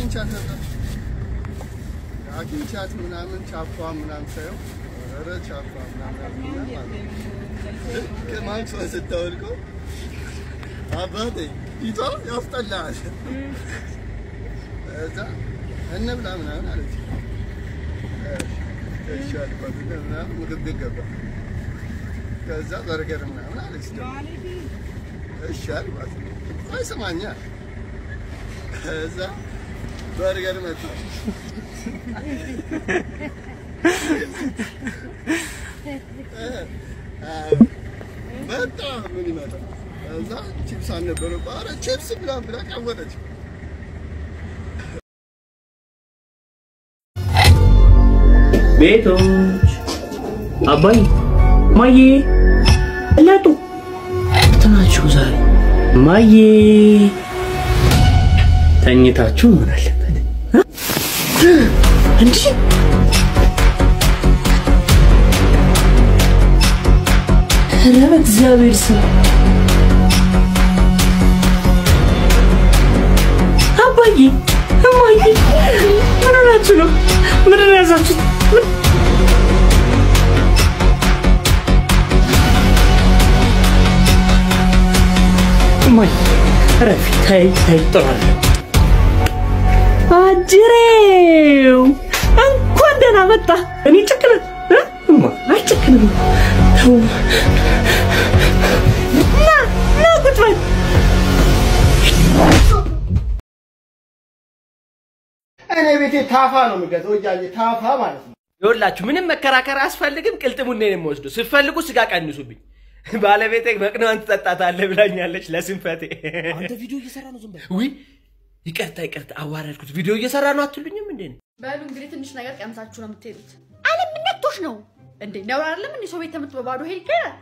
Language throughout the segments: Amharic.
አግኝቻት ነበር። አግኝቻት ምናምን ቻፓ ምናምን ሳየው ኧረ ቻፓ ምናምን ማለት ልክ ማክሷን ስታወልቀው አባቴ ፊቷ ያስጠላል። እዛ እንብላ ምናምን አለች። እሺ አልኳት ምናምን ምግብ ቤት ገባ። ከዛ በርገር ምናምን አለች ደግሞ እሺ አልኳት። ቆይ ስማኛ ከዛ በርገር መጣ። መጣ ምን ይመጣ እዛ ቺፕስ አልነበረም። ኧረ ቺፕስ ብላ ብላ ቀወጠች። ቤቶች አባይ ማዬ ለጡ ትናችሁ ዛሬ ማዬ ተኝታችሁ ምን አለበት እንዴ? ኧረ በእግዚአብሔር ስም አባዬ እማዬ ምን ሆናችሁ ነው? ምንድን ነው የያዛችሁት? እማዬ እረፊ፣ ተይ ተይ፣ ጥሩ አይደለም። አጅሬው እንኳን ደህና መጣ። እኔ ጨክነ እማ አልጨክንም። ተው ና ና ቁጭ በል። እኔ ቤቴ ታፋ ነው የምገዛው፣ እያየ ታፋ ማለት ነው። ይኸውላችሁ ምንም መከራከር አያስፈልግም። ቅልጥሙን ነው የምወስደው። ስትፈልጉ ስጋ ቀንሱብኝ። ባለቤቴ መቅነዋን ትጠጣታለህ ብላኛለች ለስንፈቴ። አንተ ቪዲዮ እየሰራ ነው፣ ዝም በል። ውይ ይቅርታ ይቅርታ፣ አዋረድኩት። ቪዲዮ እየሰራ ነው አትሉኝም እንዴ? በሉ እንግዲህ ትንሽ ነገር ቀምሳችሁ ነው የምትሄዱት። አለም ምን ነክቶሽ ነው እንዴ? ነውር አይደለም እንዴ? ሰው ቤት ተመጥቶ በባዶ ሄድ ይካሄዳል።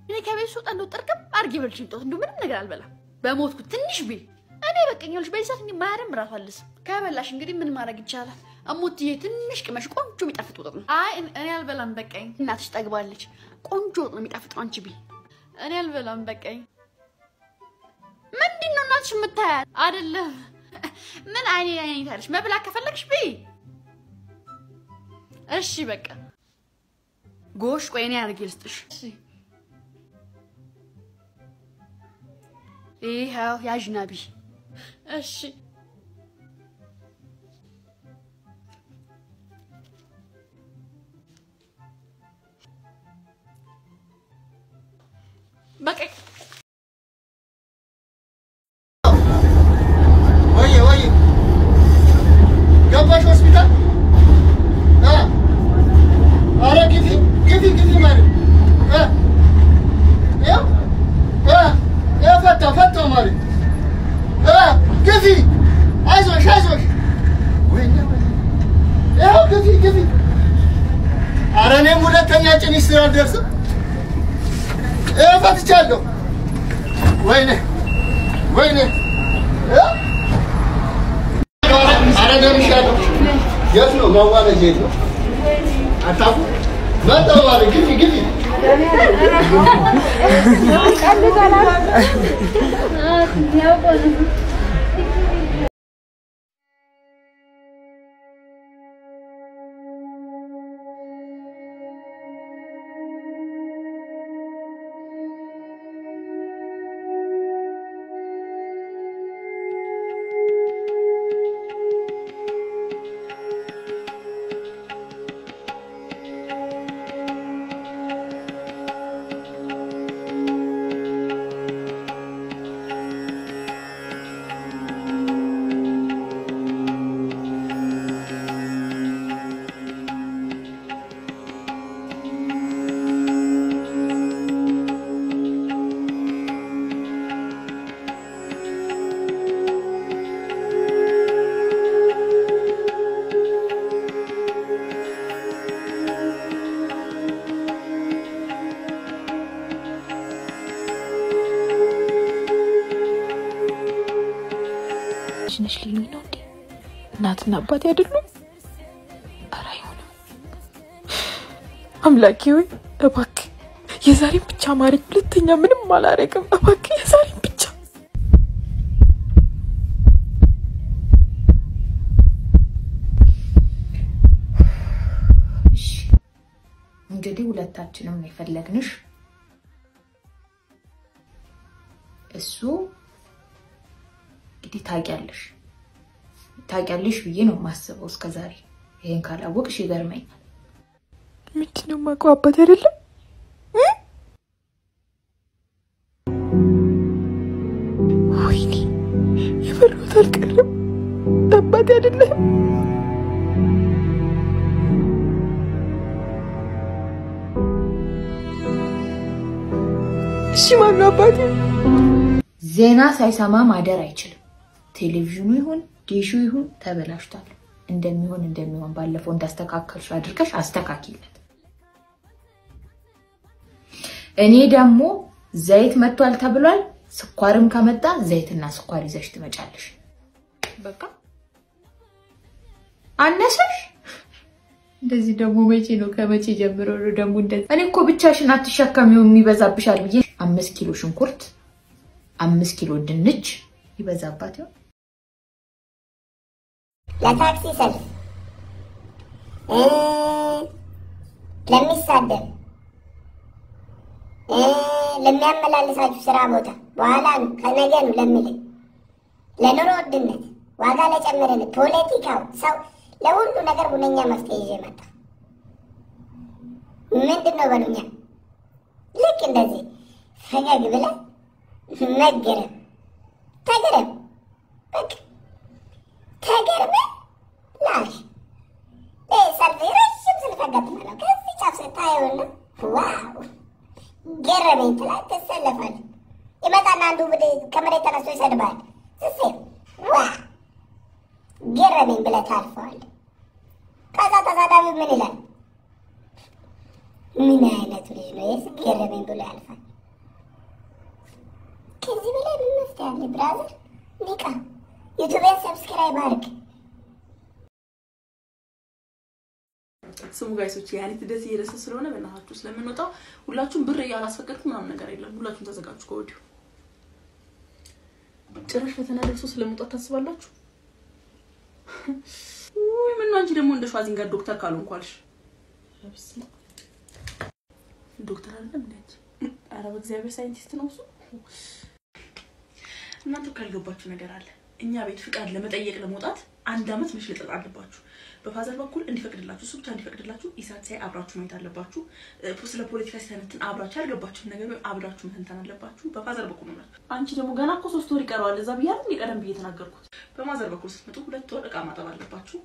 እኔ ከቤት ስወጣ እንደው ጥርቅም አድርጌ በልቼ የመጣሁት እንደው ምንም ነገር አልበላም። በሞትኩ ትንሽ ቢ እኔ በቃኝ። ይኸውልሽ በዚህ ሰዓት እንዲህ ማያርም እራሱ አልስም። ከበላሽ እንግዲህ ምን ማድረግ ይቻላል? እሙትዬ ትንሽ ቅመሽ፣ ቆንጆ የሚጣፍጥ ወጥ ነው። አይ እኔ አልበላም በቃኝ። እናትሽ ጠግባለች። ቆንጆ ወጥ ነው የሚጣፍጠው፣ አንቺ ቢ። እኔ አልበላም በቃኝ። ምንድን ነው እናትሽ የምታያት? አይደለም ምን አይኔ አይኔ ታለሽ? መብላት ከፈለግሽ ቢ። እሺ በቃ ጎሽ፣ ቆይ እኔ አድርጌ ልስጥሽ። እሺ ይኸው ያዥና ቢ። እሺ በቃ ወይዬ ወይዬ ገባሽ ሆስፒታል? ኧረ ግፊ ግፊ ግፊ ማለት ይኸው ይኸው ፈታው ፈታው ማለት ግፊ፣ አይዞሽ አይዞሽ፣ ወይኔ ወይኔ፣ ይኸው ግፊ ግፊ። ኧረ እኔም ሁለተኛ ጭንሽ ስራ አልደርስም። ይኸው ፈትቻለሁ። ወይኔ ወይኔ፣ ኧረ ደርሻለሁ። የት ነው ማዋለጃ? የት ነው? አታውቁም? መጣሁ ማለት ግፊ ግፊ። ነሽ ሊሉኝ ነው እንዴ? እናትና አባቴ አይደሉም? ኧረ አይሆንም። አምላኬ ሆይ እባክህ የዛሬን ብቻ ማረኝ። ሁለተኛ ምንም አላረግም። እባክህ የዛሬን ብቻ። እንግዲህ ሁለታችንም ነው የፈለግንሽ። እሱ እንግዲህ ታውቂያለሽ ታውቂያለሽ ብዬ ነው የማስበው እስከዛሬ። ይሄን ካላወቅሽ ይገርመኛል። ምንድነው የማውቀው አባቴ አይደለም? ወይኔ የፈራሁት አልቀረም። አባቴ አይደለም። እሺ ማነው አባቴ? ዜና ሳይሰማ ማደር አይችልም። ቴሌቪዥኑ ይሁን ዲሹ ይሁን ተበላሽቷል። እንደሚሆን ባለፈው እንዳስተካከልሽ አድርገሽ አስተካክይለት። እኔ ደግሞ ዘይት መጥቷል ተብሏል። ስኳርም ከመጣ ዘይትና ስኳር ይዘሽ ትመጫለሽ። በቃ አነሰሽ። እንደዚህ ደግሞ መቼ ነው ከመቼ ጀምሮ ነው ደግሞ እንደዚህ? እኔ እኮ ብቻሽን አትሸከሚውም የሚበዛብሻል ብዬ 5 ኪሎ ሽንኩርት 5 ኪሎ ድንች ይበዛባት ይሆን? ለታክሲ ሰልፍ፣ ለሚሳደብ፣ ለሚያመላልሳችሁ ስራ ቦታ በኋላ ነው ከነገ ነው ለሚል፣ ለኑሮ ውድነት ዋጋ ለጨመረን፣ ፖለቲካው፣ ሰው ለሁሉ ነገር ሁነኛ መፍትሄ ይዤ መጣ። ምንድን ነው በሉኛ። ልክ እንደዚህ ፈገግ ብለህ መገረም ተገረም፣ በቃ ተገርመህ ላሽ ሰልፍ ረዥም ሰልፍ ያጋጥማል። ከዚህ ጫፍ ስታየውና wow ገረመኝ ትላለህ፣ ትሰለፋለህ። ይመጣና አንዱ ከመሬት ተነስቶ ይሰድብሃል። ስሴ wow ገረመኝ ብለህ ታልፈዋለህ። ከዛ ተሳዳቢው ምን ይላል? ምን አይነቱ ልጅ ነው ይሄስ ገረመኝ ብሎ ያልፋል። ከዚህ በላይ ምን መፍትሄ አለ? brother ንቃ። ዩቲዩብን subscribe አድርግ። ስሙ guys ኦች የያኔት ልደት እየደረሰ ስለሆነ በእናታችሁ ስለምንወጣው ሁላችሁም ብር እያላስፈቀድኩ ምናምን ነገር የለም። ሁላችሁም ተዘጋጁ ከወዲሁ። ጭራሽ ፈተና ደርሶ ስለመውጣት ታስባላችሁ? ውይ ምነው አንቺ ደግሞ እንደ ሸዋዚንጋር ዶክተር ካልሆንኩ አልሽ። ዶክተር አይደለም እንዴ አንቺ? ኧረ በእግዚአብሔር ሳይንቲስት ነው እሱ። እናንተ ካልገባችሁ ነገር አለ። እኛ ቤት ፍቃድ ለመጠየቅ ለመውጣት አንድ አመት መሽለጠጥ አለባችሁ። በ father በኩል እንዲፈቅድላችሁ እሱ ብቻ እንዲፈቅድላችሁ ኢሳት ሳይ አብራችሁ ማየት አለባችሁ። ስለ ፖለቲካ ሲተነትን አብራችሁ ያልገባችሁን ነገር አብራችሁ መተንተን አለባችሁ። በ father በኩል ነው። አንቺ ደግሞ ገና እኮ 3 ወር ይቀረዋል እዛ ብያለሁ እንዴ ቀደም ብዬ ተናገርኩት። በ mother በኩል ስትመጡ 2 ወር እቃ ማጠብ አለባችሁ።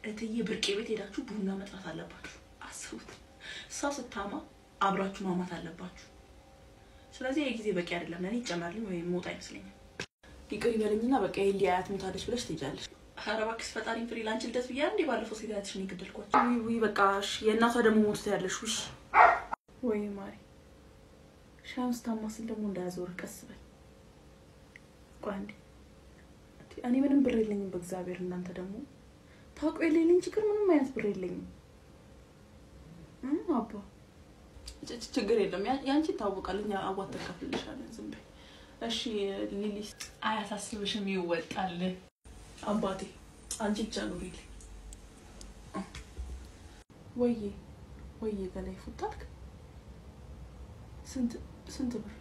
እትዬ ብርቄ ቤት ሄዳችሁ ቡና መጥራት አለባችሁ። አስቡት፣ ሰው ስታማ አብራችሁ ማማት አለባችሁ። ስለዚህ የጊዜ በቂ አይደለም። ለኔ ይጨመርልኝ ወይ መውጣ አይመስለኝም። ይቅር ይበለኝና በቃ ይሄ አያት ሞታለች ብለሽ ትሄጃለሽ። ኧረ እባክሽ ፈጣሪን ፍሪ። ላንቺ ልደት ብያለሁ እንዴ ባለፈው ሴት አያትሽን የገደልኳቸው። ውይ ውይ በቃ እሺ፣ የእናቷ ደግሞ ሞት ትያለሽ። ውይ ወይ ማሪ ሻዩን ስታማስል ደግሞ እንዳያዞርህ ቀስ በል። ቆይ አንዴ፣ እኔ ምንም ብር የለኝም በእግዚአብሔር። እናንተ ደግሞ ታውቁ የለኝም ችግር፣ ምንም አይነት ብር የለኝም። አባ ችግር የለም ያንቺ ይታወቃል። እኛ አዋተን ከፍልልሻለን። ዝም በይ እሺ። ሊሊ አያሳስብሽም፣ ይወጣል። አባቴ አንቺ ብቻ ኑሪልኝ። ወይዬ ወይዬ ገላይ ፉታልክ። ስንት ስንት ብር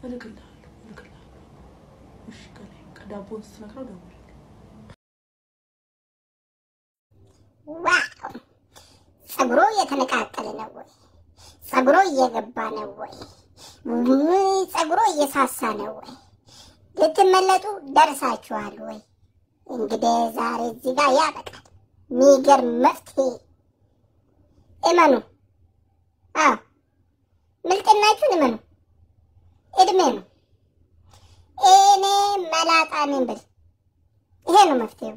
እልክልሃለሁ እልክልሃለሁ። እሺ ገላይ በቃ ዳቦን ስትነክረው ደውልልኝ። wow ፀጉሩ እየተነቃቀለ ነው ወይ? ፀጉሩ እየገባ ነው ወይ? ፀጉሩ እየሳሳ ነው ወይ? ልትመለጡ ደርሳችኋል ወይ? እንግዲህ ዛሬ እዚህ ጋር ያበቃል። ሚገርም መፍትሄ እመኑ። አዎ ምልጥናችሁን እመኑ። እድሜ ነው። እኔ መላጣ ነኝ ብል ይሄ ነው መፍትሄው።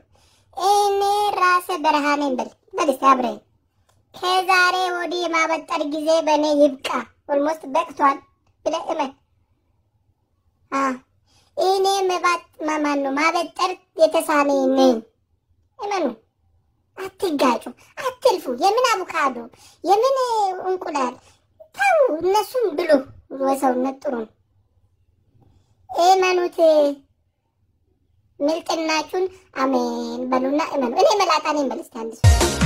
እኔ ራሴ በረሃ ነኝ ብል በል እስኪ አብረኝ። ከዛሬ ወዲህ የማበጠር ጊዜ በእኔ ይብቃ፣ almost በቅቷል ብለህ እመን። እኔ ማን ነው ማበጠር የተሳነኝ ነኝ። እመኑ። አትጋጩ፣ አትልፉ። የምን አቮካዶ የምን እንቁላል ተው፣ እነሱም ብሉ። ወሰውነት ጥሩ ነው። እመኑት። ምልጥናችሁን አሜን በሉና እመኑ። እኔ መላጣ ነኝ በል እስኪ አንድ ሰው።